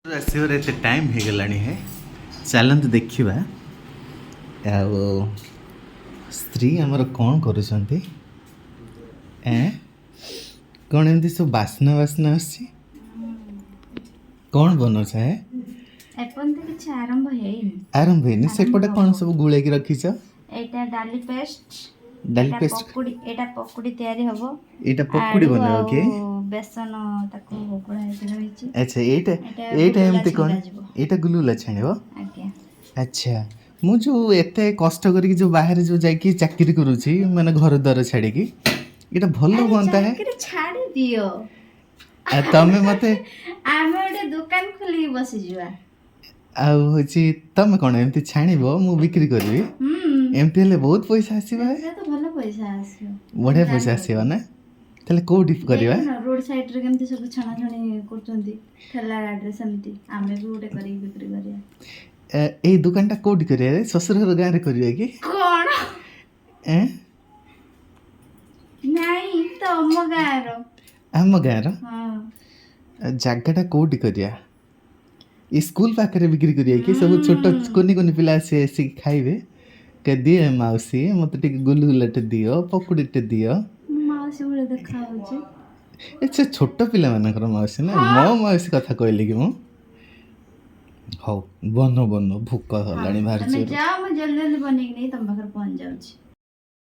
ଆସିବାର ଏତେ ଟାଇମ୍ ହେଇଗଲାଣି ହେ। ଚାଲନ୍ତୁ ଦେଖିବା ଆଉ ସ୍ତ୍ରୀ ଆମର କ'ଣ କରୁଛନ୍ତି। ଏଁ, କ'ଣ ଏମିତି ସବୁ ବାସ୍ନା ବାସ୍ନା ଆସୁଛି? କ'ଣ ବନଉଛ ହେ? ଏପର୍ଯ୍ୟନ୍ତ କିଛି ଆରମ୍ଭ ହେଇନି। ଆରମ୍ଭ ହେଇନି? ସେପଟେ କ'ଣ ସବୁ ଗୋଳେଇକି ରଖିଛ? ଏଇଟା ଡାଲି ପେଷ୍ଟ। ଡାଲି ଏଇଟା ପେଷ୍ଟ। ପକୁଡ଼ି, ଏଇଟା ପକୁଡ଼ି ତିଆରି ହବ। ଏଇଟା ପକୁଡ଼ି ଆଳୁ ବନେଇବ ଆଉ କି? ବେସନ, ତାକୁ ଗୋଳା ହେଇକି ରହିଛି। ଆଚ୍ଛା, ଏଇଟା ଏଇଟା ଏଇଟା ଗୁଲୁଗୁଲା ଏମିତି କ'ଣ? ଛିଙ୍ଗାଯିବ। ଏଇଟା ଗୁଲୁଗୁଲା ଛାଣିବ? ଆଜ୍ଞା। ଆଚ୍ଛା, ମୁଁ ଯେଉଁ ଏତେ କଷ୍ଟ କରିକି ଯେଉଁ ବାହାରେ ଯେଉଁ ଯାଇକି ଚାକିରି କରୁଛି, ମାନେ ଘର ଦ୍ୱାର ଛାଡ଼ିକି, ଏଇଟା ଭଲ ହୁଅନ୍ତା ହେ। ଚାକିରି ଛାଡ଼ି ଦିଅ। ଆଉ ତମେ ମତେ ଆମେ ଗୋଟେ ଦୋକାନ ଖୋଲିକି ବସିଯିବା। ଆଉ ହେଉଛି ତମେ କ'ଣ ଏମିତି ଛାଣିବ, ମୁଁ ବିକ୍ରି କରିବି। ଏମିତି ହେଲେ ବହୁତ ପଇସା ଆସିବ ହେ। ଏଥିରେ ତ ଭଲ ପଇସା ଆସିବ। ବଢ଼ିଆ ପଇସା ଆସିବ ନା? ତାହେଲେ କୋଉଠି କରିବା? ରୋଡ ସାଇଡରେ କେମିତି ସବୁ ଛଣାଛଣି କରୁଛନ୍ତି ଠେଲା ଗାଡ଼ିରେ, ସେମିତି ଆମେ ବି ଗୋଟେ କରିକି ବିକ୍ରି କରିବା। ଏଇ ଦୋକାନଟା କୋଉଠି କରିବା ରେ? ଶ୍ୱଶୁର ଘର ଗାଁରେ କରିବା କି? କ'ଣ? ଏଁ? ନାଇଁ, ତମ ଗାଁର। ଆମ ଗାଁର? ହଁ। ଜାଗାଟା କୋଉଠି କରିବା? ଏ ସ୍କୁଲ ପାଖରେ ବିକ୍ରି କରିବା କି? ସବୁ ଛୋଟ କୁନି କୁନି ପିଲା ଆସି ଆସିକି ଖାଇବେ କେ, ଦିଏ ମାଉସୀ, ମୋତେ ଟିକେ ଗୁଲୁଗୁଲାଟେ ଦିଅ, ପକୁଡ଼ିଟେ ଦିଅ। ମୁଁ ମାଉସୀ ଭଳି ଦେଖା ହଉଛି? ଏ ସେ ଛୋଟ ପିଲାମାନଙ୍କର ମାଉସୀ ନା, ମୋ ମାଉସୀ କଥା କହିଲି କି ମୁଁ? ହଉ, ବନ ବନ, ଭୋକ ହେଲାଣି ଭାରି ତମେ ଜୋର। ଯାଅ, ମୁଁ ଜଲ୍ଦି ଜଲ୍ଦି ବନେଇକି ନେଇ ତମ ପାଖରେ ପହଞ୍ଚି ଯାଉଛି।